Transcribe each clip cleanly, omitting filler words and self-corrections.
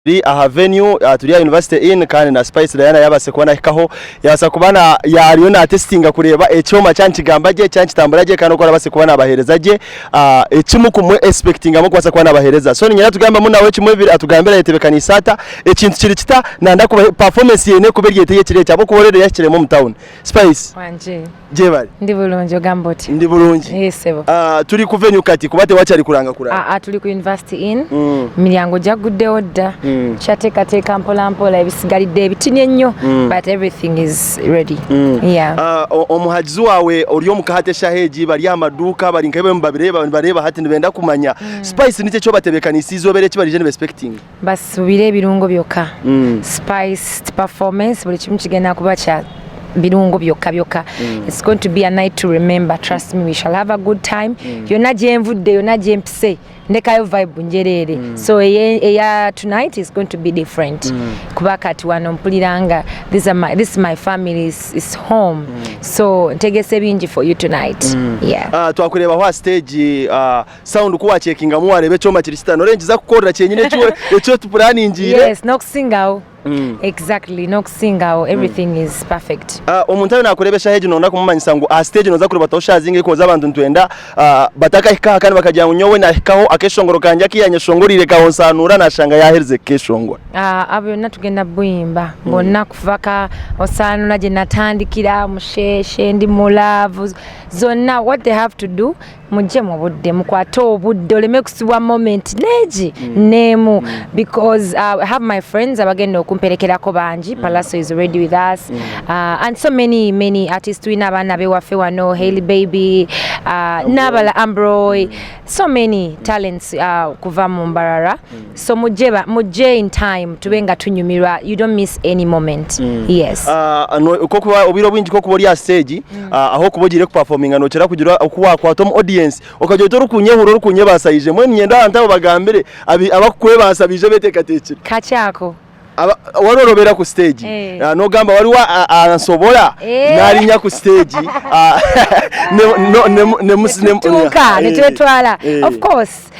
Turi aha venue, turi aha University Inn kandi na Spice Diana yabaasa kuba nahikaho, yabaasa kuba na ariyo natesitinga kureeba ekyoma kyaba nikigamba gye, kyaba nikitambura gye kandi oku arabaase kuba nabaheereza gye eki murikumwe esipekitingamu kubaasa kuba nabaheereza. So niinyenda tugambemu nawe kimwe bibiri atugambire ayetebeekaniise ata, ekintu kiri kita, nayenda kuba performance ye eine kuba eri eta ey'ekiro eki ahabw'okuba already yahikiremu omu tawuni. Spice. Wangye. Gyebare. Ndi bulungi ogamba oti? Ndi bulungi. Ee sebo. Ah, turi ku venue kati kuba tewakyari kuranga kuranga. Ah, ah, turi ku University Inn. Emiryango gyaguddewo dda. Tukyateekateeka mpola mpola ebisigalidde ebitini ennyo but everything is ready. Yeah. Ah, omuhagizi waawe ori omu ka hati eshaaha egi bari aha maduuka bari nka nibabireeba nibareeba hati nibenda kumanya Spice niki eki obatebeekanisiize izooba eri eki bariije niba-expectinga? Basuubire ebirungo byokka. Spiced performance buli kimu kigenda kuba kya birungo byokka byokka. It's going to be a night to remember. Trust me, we shall have a good time. Yonna gye nvudde, yonna gye mpise, ndekayo vibe njereere. So eya tonight is going to be different. Kuba kati wano mpulira nga this is my family, is home. So ntegese bingi for you tonight. Yeah. Twakureebaho aha stage Sound ku wacekingamu wareeba ekyoma kiri kita norengyeza kukorera kyenyine eki otupuraningiire. Yes, n'okusingaho. Exactly, n'okusingaho. Everything is perfect. Omuntu ariyo nakureeba eshaaha egi noyenda kumumanyisa ngu aha stage noza kureeba toshaazinga ahakuba abantu nitwenda batakahika aha kandi bakagira ngu nyowe nahikaho akeshongoro kangye aku yanyeshongoriire kahonsanuura nashanga yaherize kukeshongora. Abo byonna tugenda buyimba bwonna kuva ka osaanula gye natandikira musheeshe ndi mu love zonna what they have to do Mujje mu budde mukwate obudde oleme kusubwa moment neegi neemu because I have my friends abagenda okumperekerako bangi. Pallaso is already with us and so many many artists. Tulina abaana bewaffe wano, Hailey Baby, n'abala Ambroy, so many talents kuva mu Mbarara. So mujje mujje in time tube nga tunyumirwa, you don't miss any moment. Yes. No, kokuba obwire obwingi kokuba ori aha stage, aho okuba ogiire kuperforminga nokira kugira oku wakwata omu audience okagira oti orikunyehura orikunyebaasa aije mbwenu niinyenda abantu abo bagambire abakukwebaasa baije beteekateekire. Kakyako. Wari orobeera ku stage nogamba wariwo ansobora narinya ku stage netutuuka netwetwala. Of course,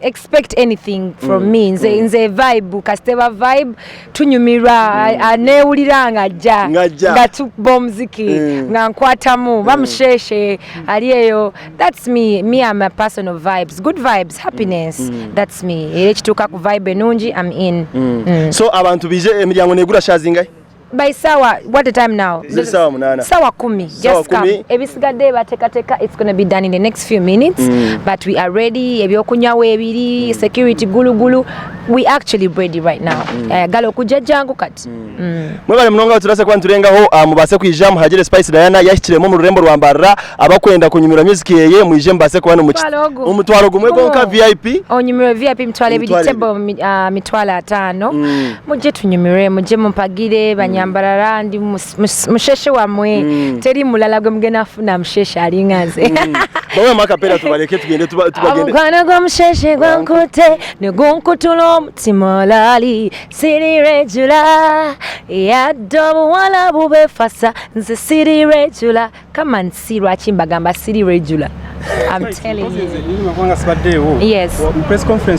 expect anything from me. Nze nze vibe kasiteba vibe tunyumirwa, newulira nga ajja nga tukuba omuziki nga nkwatamu bamusheshe ali eyo. That's me. Me, I'm a person of vibes, good vibes, happiness. That's me. Era ekituuka ku vibe enungi, I'm in. So abantu bije, emiryango negura shaaha zingahi? By sawa, what the time now? Ziri sawa 8. Sawa 10. Just come. Ebisigadde bateekateeka, it's gonna be done in the next few minutes, but we are ready. Ebyokunywa weebiri, security gulugulu, we actually ready right now. Ayagala okujja jangu kati. Mwebale munonga turase kuba niturengaho, mubase kwija muhagire Spice Diana yahikiremu omu rurembo rwa Mbarara. Abakwenda kunyumirwa music yeye mwije mubase kuba Omutwalo ogwo. Omutwaro gumwe gwonka VIP. Onyumirwe VIP 20,000. 20,000. Table 50,000. Mujje tunyumirwe, mujje mumpagire banyambarara, ndi musheshe wamwe, teri mulala gwe mugenda funa musheshe alinga nze. Bawe amakapera tubaleke tugende tubagende. Omukwano gw'omusheshe gwankute ne gunkutula omutima olaali siri regular yadde obuwala bubefasa nze siri regular. Come and see lwaki mbagamba siri regular. I'm telling you. Kubanga sibaddeewo. Yes. Mu press conference.